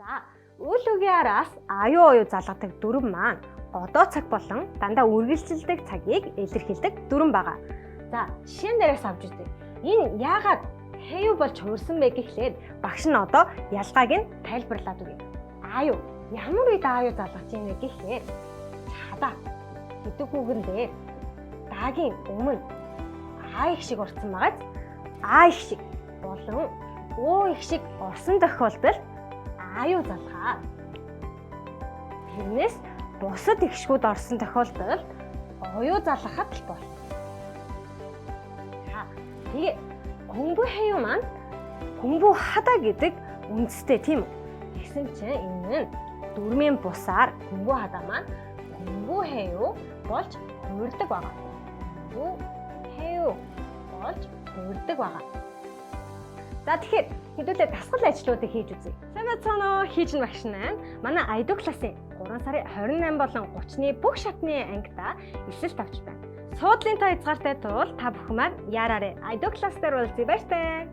За, үйл үгийн араас аюу оюу залгадаг дүрэм маань одоо цаг болон дандаа үргэлжилдэг цагийг илэрхийлдэг дүрэм байгаа. За, жишээн дээрээс авч үзье. Энэ яагаад 해요 болж хувирсан бэ гэхлээр багш нь одоо ялгааг нь тайлбарлаад өгье. 아요. Ямар үед 아요 залгаж ийн вэ гэхлээр 자다 гэдэг үгэн дээр дагийн өмнө а их шиг орсон байгааз а их шиг болон оо их шиг орсон тохиолдолд 아요 залгаа. Тэрнээс бусад эгшгүүд орсон тохиолдолд 어요 залгахад л болно. За, тэгээ 공부해요 маань 공부하다 гэдэг үндстэй, тийм үү? Тэгсэн чинь энэ нь дүрмийн бусаар 공부하다 маань 공부해요 болж хувирдаг байгаа. 공부해요 болж хувирдаг байгаа. За, тэгэхээр хэдүүлээ дасгал ажлуудыг хийж үзье. Сайн байцгаана уу? Хийж нь багш маань. Манай Айду классын 3 сарын 28 болон 30-ны бүх шатны ангида элсэлт авч байна. Суудлын тоо хязгаартай тул та бүхэн маань яараарай. Айду класс дээр уулзъя, баяртай.